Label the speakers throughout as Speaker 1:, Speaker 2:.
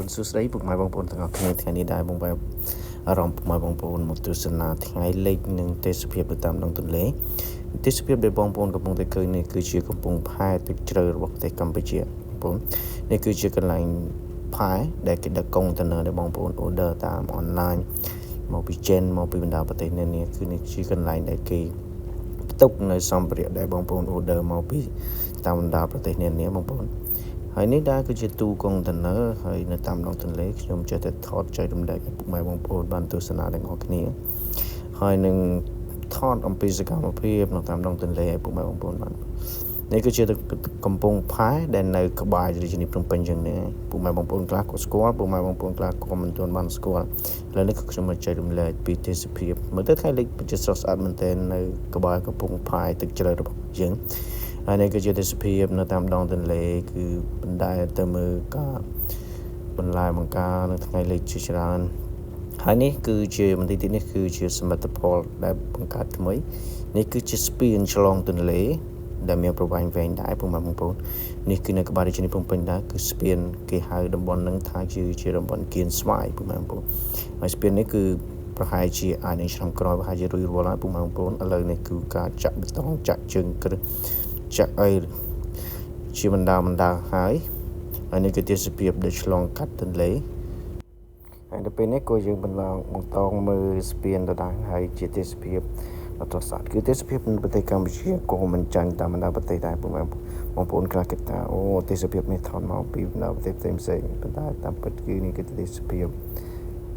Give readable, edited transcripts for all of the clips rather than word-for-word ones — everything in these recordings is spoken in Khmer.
Speaker 1: រុណសួស្តីពុកម៉ែបងប្អូនទាំងអស់គ្នាថ្ងៃនេះដែរបងប្អូនអារម្មណ៍ពុកម៉ែបងប្អូនមកទស្សនាថ្ងៃលិចនិងទេសភាពនៅតាមដងទន្លេទេសភាពដែលបងប្អូនកំពុងតែឃើញនេះគឺជាកំពង់ផែទឹកជ្រៅរបស់ប្រទេសកម្ពុជាបងប្អូននេះគឺជាកន្លែងផែដែលគេដឹកកុងតឺន័រដែលបងប្អូន order តាមអនឡាញមកពីចិនមកពីបណ្ដាប្រទេសនានាគឺនេះជាកន្លែងដែលគេផ្ទុកនៅសម្ភារៈដែលបងប្អូន order មកពីតាមបណ្ដាប្រទេសនានាបងប្អូនហើយនេះដែរគឺជាទូកុងតឺន័រហើយនៅតាមដងទន្លេខ្ញុំចេះតែថតចែករំលែកឲ្យពុកម៉ែបងប្អូនបានទស្សនាទាំងអស់គ្នាហើយនឹងថតអំពីសកម្មភាពនៅតាមដងទន្លេឲ្យពុកម៉ែបងប្អូនបាននេះគឺជាកំពង់ផែដែលនៅក្បែររាជធានីភ្នំពេញជាងនេះពុកម៉ែបងប្អូនខ្លះក៏ស្គាល់ពុកម៉ែបងប្អូនខ្លះក៏មិនទាន់បានស្គាល់ឥឡូវនេះក៏ខ្ញុំមកចែករំលែកពីទេសភាពមើលទៅថ្ងៃលិចពិតជាស្រស់ស្អាតមែនទែននៅក្បែរកំពង់ផែទឹកជ្រៅរបស់យើងហើយនេះគឺជាទេសភាពនៅតាមដងទន្លេគឺបណ្ដែតទៅមើលការបន្លែបង្ការនៅថ្ងៃលិចជាច្រើនហើយនេះគឺជាមន្ទីរទីនេះគឺជាសមិទ្ធផលដែលបង្កើតថ្មីនេះគឺជាស្ពានឆ្លងទន្លេដែលមានប្រវែងវែងដែរពុកម៉ែបងប្អូននេះគឺនៅក្បែររាជធានីភ្នំពេញដែរគឺស្ពានគេហៅតំបន់ហ្នឹងថាជាតំបន់គៀនស្វាយពុកម៉ែបងប្អូនហើយស្ពាននេះគឺប្រហែលជាអាចនឹងឆ្នាំក្រោយប្រហែលជារួចរាល់ហើយពុកម៉ែបងប្អូនឥឡូវនេះគឺការចាក់បេតុងចាក់ជើងគ្រឹះចាក់អីជាបណ្ដាបណ្ដាហើយហើយនេះគឺទេសភាពដែលឆ្លងកាត់ទន្លេហើយដល់ពេលនេះក៏យើងបន្លងបន្តមើលស្ពានដដែលហើយជាទេសភាពដ៏ត្រស្អាតគឺទេសភាពនៅប្រទេសកម្ពុជាក៏មិនចាញ់តាមបណ្ដាប្រទេសដែរពុកម៉ែបងប្អូនខ្លះគិតថាអូទេសភាពនេះថតមកពីបណ្ដាប្រទេសផ្សេងផ្សេងប៉ុន្តែតាមពិតគឺនេះគឺទេសភាព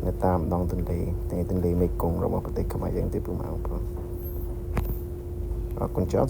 Speaker 1: នៅតាមដងទន្លេទន្លេមេគង្គរបស់ប្រទេសខ្មែរយើងទេពុកម៉ែបងប្អូនអរគុណច្រើន។